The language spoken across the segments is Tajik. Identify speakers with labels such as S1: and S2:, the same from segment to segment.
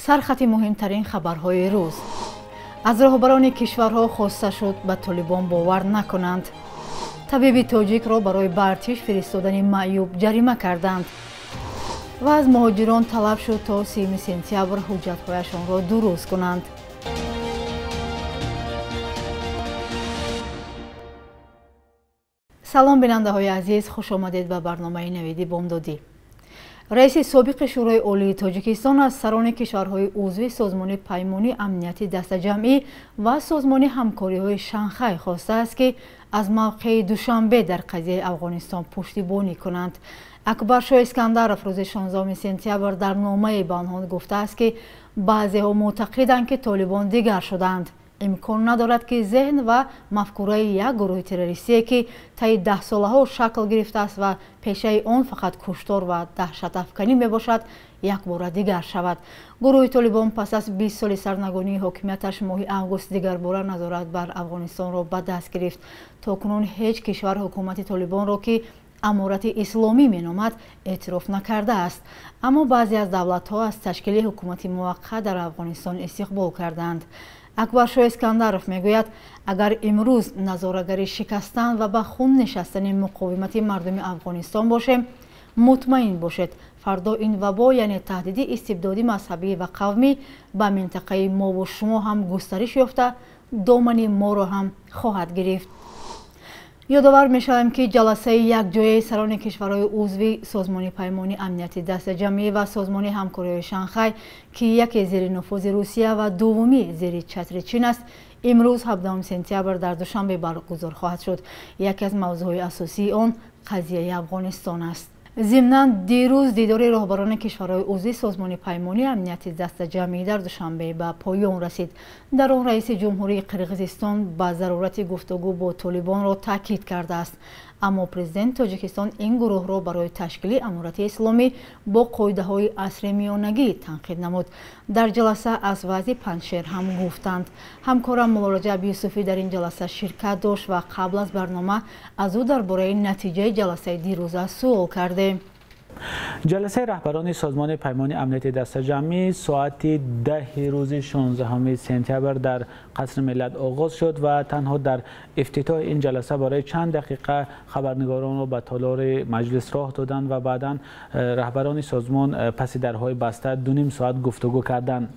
S1: Сархати муҳимтарин хабарҳои рӯз. Аз роҳбарони кишварҳо хоста шуд ба Толибон бовар накунанд. Табиби тоҷикро барои ба артиш фиристодани маъюб ҷарима карданд. Ва аз муҳоҷирон талаб шуд то 3 сентябр ҳуҷҷатҳояшонро дуруст кунанд. Салом бинандаҳои азиз, хуш омадед ба барномаи Навиди Бомдодӣ. Раиси собиқи Шӯрои Олии Тоҷикистон аз сарони кишварҳои узви Созмони Паймони Амнияти Дастаҷамъӣ ва Созмони Ҳамкориҳои Шанхай хостааст, ки аз мавқеи Душанбе дар қазияи Афғонистон пуштибонӣ кунанд. Акбаршоҳ Искандаров рӯзи 16 сентябр дар номае ба онҳо гуфтааст, ки баъзеҳо муътақиданд, ки толибон дигар шуданд. Имкон надорад, ки зеҳн ва мафкураи як гурӯҳи террористие, ки таи даҳсолаҳо шакл гирифтааст ва пешаи он фақат куштор ва даҳшатафканӣ мебошад, якбора дигар шавад. Гурӯҳи Толибон пас аз 20 соли сарнагонии ҳокимияташ моҳи август дигарбора назорат бар Афғонистонро ба даст гирифт. То кунун ҳеҷ кишвар ҳукумати Толибонро, ки Аморати Исломӣ меномад, эътироф накардааст. Аммо баъзе аз давлатҳо аз ташкили ҳукумати муваққат дар Афғонистон истиқбол карданд. Акбаршоҳ Искандаров мегӯяд, агар имрӯз назорагари шикастан ва ба хун нишастани муқовимати мардуми Афғонистон бошем, мутмаин бошед, фардо ин вабо, яъне таҳдиди истибдоди мазҳабӣ ва қавмӣ, ба минтақаи мову шумо ҳам густариш ёфта, домани моро ҳам хоҳад гирифт. Ёдовар мешавем, ки ҷаласаи якҷояи сарони кишварҳои узви Созмони Паймони Амнияти Дастаҷамъӣ ва Созмони Ҳамкориҳои Шанхай, ки яке зери нуфузи Русия ва дуввумӣ зери чатри Чин аст, имрӯз 17 сентябр дар Душанбе баргузор хоҳад шуд. Яке аз мавзӯъҳои асосии он қазияи Афғонистон аст. Зимнан дирӯз дидори роҳбарони кишварҳои узви Созмони Паймони Амнияти Дастаҷамъӣ дар Душанбе ба поён расид. Дар он раиси ҷумҳурии Қирғизистон ба зарурати гуфтугӯ бо толибонро таъкид кардааст. Аммо президенти Тоҷикистон ин гурӯҳро барои ташкили Аморати Исломӣ бо қоидаҳои асри миёнагӣ танқид намуд. Дар ҷаласа аз вазъи Панҷшер ҳам гуфтанд. Ҳамкорам Муллораҷаб Юсуфӣ дар ин ҷаласа ширкат дошт ва қабл аз барнома аз ӯ дар бораи натиҷаи ҷаласаи дирӯза суол кардем.
S2: ҷаласаи раҳбарони Созмони Паймони Амнияти Дастаҷамъӣ соати 10 рӯзи 16 сентябр дар Қасри Миллат оғоз шуд ва танҳо дар ифтитоҳи ин ҷаласа барои чанд дақиқа хабарнигоронро ба толори маҷлис роҳ доданд ва баъдан раҳбарони созмон паси дарҳои баста 2,5 соат гуфтугӯ карданд.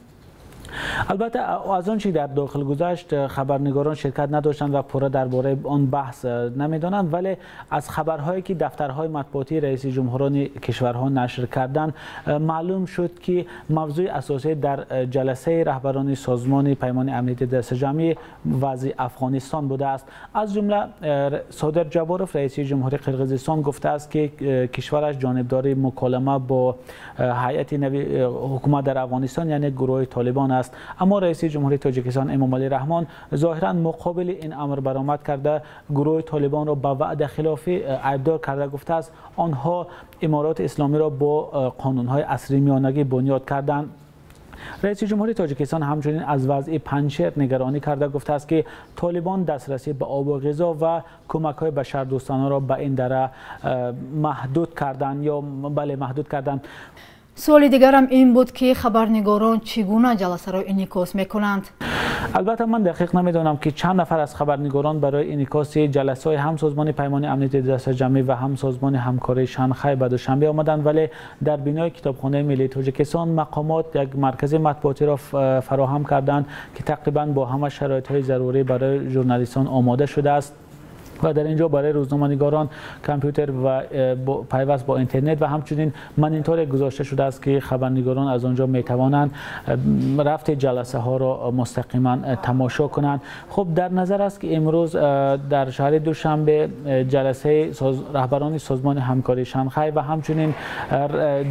S2: Албатта аз он чи дар дохил гузашт хабарнигорон ширкат надоштанд ва пурра дар бораи он баҳс намедонанд, вале аз хабарҳое ки дафтарҳои матбуотии раиси ҷумҳурони кишварҳо нашр карданд, маълум шуд, ки мавзӯи асосӣ дар ҷаласаи раҳбарони Созмони Паймони Амнияти Дастаҷамъӣ вазъи Афғонистон будааст. Аз ҷумла Содир Ҷаборов, раиси ҷумҳурии Қирғизистон, гуфтааст, ки кишвараш ҷонибдори муколама бо ҳайати нави ҳукумат дар Афғонистон, яъне гурӯҳи Толибон аст. Аммо раиси ҷумҳурии Тоҷикистон Эмомалӣ Раҳмон зоҳиран муқобили ин амр баромад карда, гурӯҳи Толибонро ба ваъдахилофӣ айбдор карда гуфтааст, онҳо Имороти Исломиро бо қонунҳои асри миёнагӣ бунёд карданд. Раиси ҷумҳурии Тоҷикистон ҳамчунин аз вазъи Панҷшер нигаронӣ карда гуфтааст, ки толибон дастрасӣ ба обу ғизо ва кӯмакҳои башардӯстонаро ба ин дара маҳдуд карданд ё бале маҳдуд карданд.
S1: Суоли дигарам ин буд, ки хабарнигорон чӣ гуна ҷаласаро инъикос мекунанд.
S2: Албатта ман дақиқ намедонам, ки чанд нафар аз хабарнигорон барои инъикоси ҷаласаҳои ҳам Созмони Паймони Амнияти Дастаҷамъӣ ва ҳам Созмони Ҳамкории Шанхай ба Душанбе омаданд, вале дар бинои Китобхонаи Миллии Тоҷикистон мақомот як маркази матбуотиро фароҳам карданд, ки тақрибан бо ҳама шароитҳои зарурӣ барои журналистон омода шудааст ва дар инҷо барои рӯзноманигорон компютер ва пайваст бо интернет ва ҳамчунин мониторе гузошта шудааст, ки хабарнигорон аз он ҷо метавонанд рафти ҷаласаҳоро мустақиман тамошо кунанд. Хуб, дар назар аст, ки имрӯз дар шаҳри Душанбе ҷаласаи раҳбарони Созмони Ҳамкории Шанхай ва ҳамчунин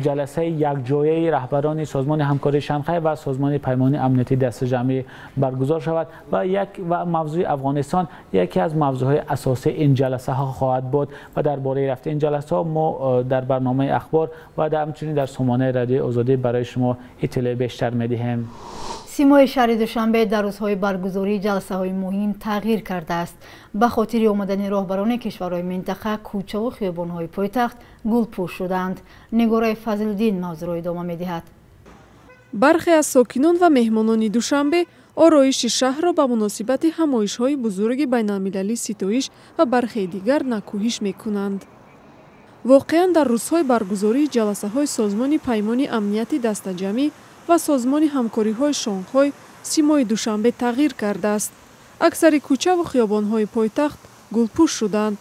S2: ҷаласаи якҷояи раҳбарони Созмони Ҳамкории Шанхай ва Созмони Паймони Амнияти Дастаҷамъӣ баргузор шавад ва мавзӯи Афғонистон яке аз мавзӯъҳои асосӣ ин ҷаласаҳо хоҳад буд ва дар бораи рафти ин ҷаласаҳо мо дар барномаи ахбор ва ҳамчунин дар сомонаи Радиои Озодӣ барои шумо иттилои бештар медиҳем.
S1: Симои шаҳри Душанбе дар рӯзҳои баргузории ҷаласаҳои муҳим тағйир кардааст. Ба хотири омадани роҳбарони кишварҳои минтақа, кӯчаву хиёбонҳои пойтахт гулпӯш шуданд. Нигораи Фазлиддин мавзӯъро идома медиҳад.
S3: Бархе аз сокинон ва меҳмонони Душанбе ороиши шаҳрро ба муносибати ҳамоишҳои бузурги байналмилалӣ ситоиш ва бархеи дигар накӯҳиш мекунанд. Воқеан, дар рӯзҳои баргузории ҷаласаҳои Созмони Паймони Амнияти Дастаҷамъӣ ва Созмони Ҳамкориҳои Шонхой симои Душанбе тағйир кардааст. Аксари кӯчаву хиёбонҳои пойтахт гулпӯш шуданд.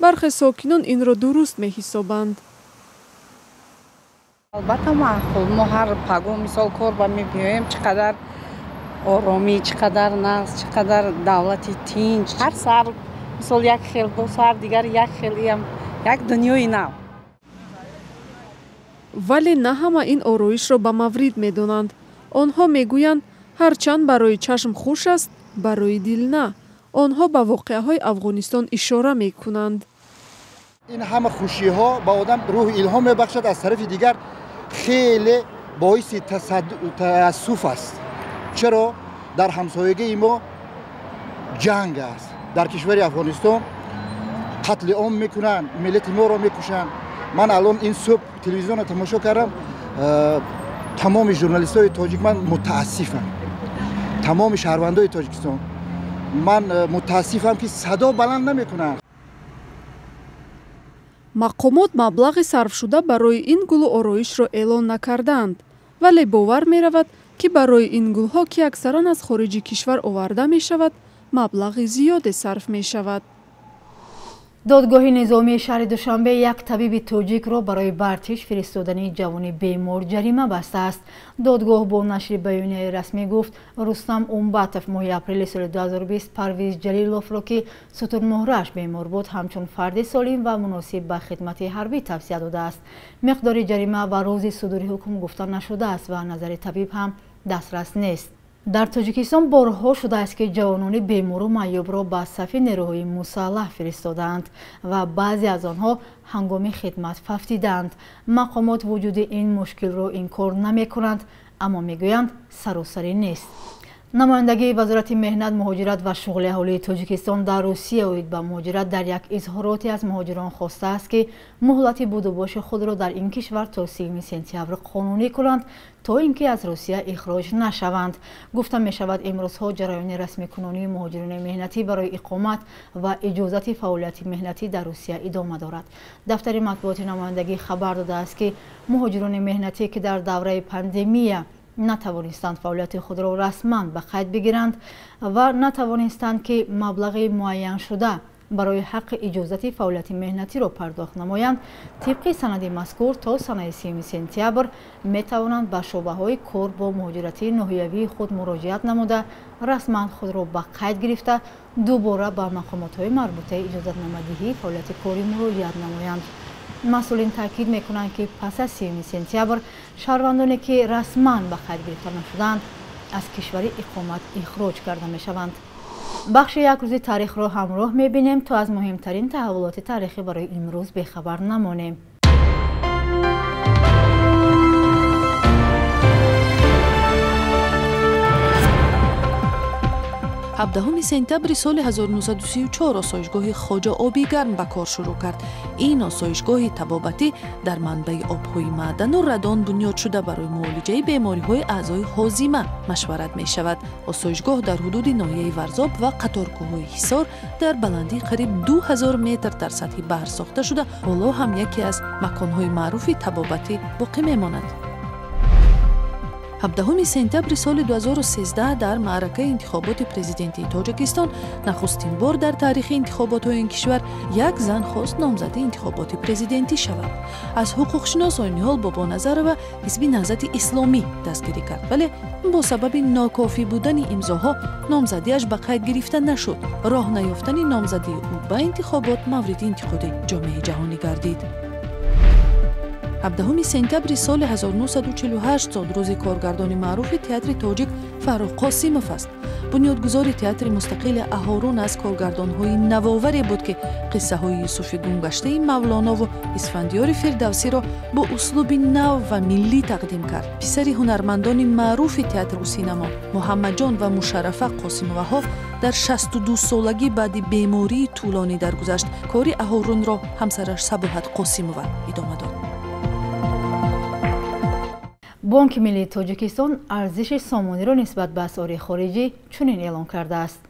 S3: Бархе сокинон инро дуруст меҳисобанд.
S4: Албатта, маъқул. Мо ҳар паго, мисол, кор ба мебиёем, чӣ қадар оромӣ, чӣ қадар нағз, чӣ қадар давлати тинҷ. Ҳар сар, мисол, як хел, бо сар дигар як хел, иам як дунёи нав.
S3: Вале на ҳама ин ороишро ба маврид медонанд. Онҳо мегӯянд, ҳарчанд барои чашм хуш аст, барои дил на. Онҳо ба воқеаҳои Афғонистон ишора мекунанд.
S5: Ин ҳама хушиҳо ба одам рӯҳи илҳом мебахшад, аз тарафи дигар хеле боиси таассуф аст. Чаро дар ҳамсоягии мо ҷанг аст? Дар кишвари Афғонистон қатли ом мекунанд, миллати моро мекушанд. Ман алон ин субҳ телевизионро тамошо кардам, тамоми журналистҳои тоҷик, ман мутаассифам, тамоми шаҳрвандои Тоҷикистон, ман мутаассифам, ки садо баланд намекунанд.
S3: Мақомот маблағи сарфшуда барои ин гулу ороишро эълон накардаанд, вале бовар меравад, ки барои ин гулҳо, ки аксаран аз хориҷи кишвар оварда мешавад, маблағи зиёде сарф мешавад.
S1: Додгоҳи низомии шаҳри Душанбе як табиби тоҷикро барои ба артиш фиристодани ҷавони бемор ҷарима бастааст. Додгоҳ бо нашри баёнияи расмӣ гуфт, Рустам Умбатов моҳи апрели соли 2020 Парвиз Ҷалиловро, ки сутунмуҳрааш бемор буд, ҳамчун фарди солим ва муносиб ба хидмати ҳарбӣ тавсия додааст. Миқдори ҷарима ва рӯзи судури ҳукм гуфта нашудааст ва назари табиб ҳам дастрас нест. Дар Тоҷикистон борҳо шудааст, ки ҷавонони бемору маъюбро ба сафи нерӯҳои мусаллаҳ фиристодаанд ва баъзе аз онҳо ҳангоми хидмат фавтидаанд. Мақомот вуҷуди ин мушкилро инкор намекунанд, аммо мегӯянд, саросарӣ нест. Намояндагии Вазорати меҳнат, муҳоҷират ва шуғли аҳолии Тоҷикистон дар Русия оид ба муҳоҷират дар як изҳороте аз муҳоҷирон хостааст, ки муҳлати будубоши худро дар ин кишвар то 3 сентябр қонунӣ кунанд, то ин ки аз Русия ихроҷ нашаванд. Гуфта мешавад, имрӯзҳо ҷараёни расмикунонии муҳоҷирони меҳнатӣ барои иқомат ва иҷозати фаъолияти меҳнатӣ дар Русия идома дорад. Дафтари матбуоти намояндагӣ хабар додааст, ки муҳоҷирони меҳнатӣ, ки дар давраи пандемия натавонистанд фаъолияти худро расман ба қайд бигиранд ва натавонистанд, ки маблағи муайяншуда барои ҳаққи иҷозати фаъолияти меҳнатиро пардохт намоянд, тибқи санади мазкур то санаи 3 сентябр метавонанд ба шӯъбаҳои кор бо муҳоҷирати ноҳиявии худ муроҷиат намуда, расман худро ба қайд гирифта, дубора ба мақомотҳои марбутаи иҷозатномадиҳии фаъолияти корӣ муроҷиат намоянд. Масъулин таъкид мекунанд, ки пас аз 3 сентябр шаҳрвандоне, ки расман ба қайд гирифта нашуданд, аз кишвари иқомат ихроҷ карда мешаванд. Бахши як рӯзи таърихро ҳамроҳ мебинем, то аз муҳимтарин таҳаввулоти таърихӣ барои имрӯз бехабар намонем.
S6: 17 сентябри соли 1934 осоишгоҳи Хоҷа Оби Гарм ба кор шурӯъ кард. Ин осоишгоҳи табобатӣ дар манбаи обҳои маъдану радон бунёд шуда, барои муолиҷаи бемориҳои аъзои ҳозима машварат мешавад. Осоишгоҳ дар ҳудуди ноҳияи Варзоб ва қаторкӯҳҳои Ҳисор дар баландии қариб 2000 метр дар сатҳи баҳр сохта шуда, ҳоло ҳам яке аз маконҳои маъруфи табобатӣ боқӣ мемонад. 17 сентябри соли 2013 дар маъракаи интихоботи президентии Тоҷикистон нахустин бор дар таърихи интихоботҳои ин кишвар як зан хост номзади интихоботи президентӣ шавад. Аз ҳуқуқшинос Ойниҳол Бобоназарова ҳизби Наҳзати Исломӣ дастгирӣ кард, вале бо сабаби нокофӣ будани имзоҳо номзадиаш ба қайд гирифта нашуд. Роҳ наёфтани номзадии ӯ ба интихобот мавриди интиқоди ҷомеаи ҷаҳонӣ гардид. 17 сентябри соли 1948 зодрӯзи коргардони маъруфи театри тоҷик Фаррух Қосимов аст. Бунёдгузори театри мустақили Аҳорун аз коргардонҳои навоваре буд, ки қиссаҳои Юсуфи гумгаштаи Мавлонову Исфандиёри Фирдавсиро бо услуби нав ва миллӣ тақдим кард. Писари ҳунармандони маъруфи театру синамо Муҳаммадҷон ва Мушаррафа Қосимоваҳо дар 62 солагӣ баъди бемории тӯлонӣ даргузашт. Кори Аҳорунро ҳамсараш Сабоҳат Қосимова идома дод.
S1: Бонки миллии Тоҷикистон арзиши сомониро нисбат ба асъори хориҷӣ чунин эълон кардааст.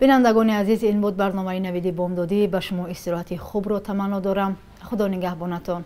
S1: Бинандагони азиз, ин буд барномаи Навиди бомдодӣ. Ба шумо истироҳати хубро таманно дорам. Худо нигаҳбонатон.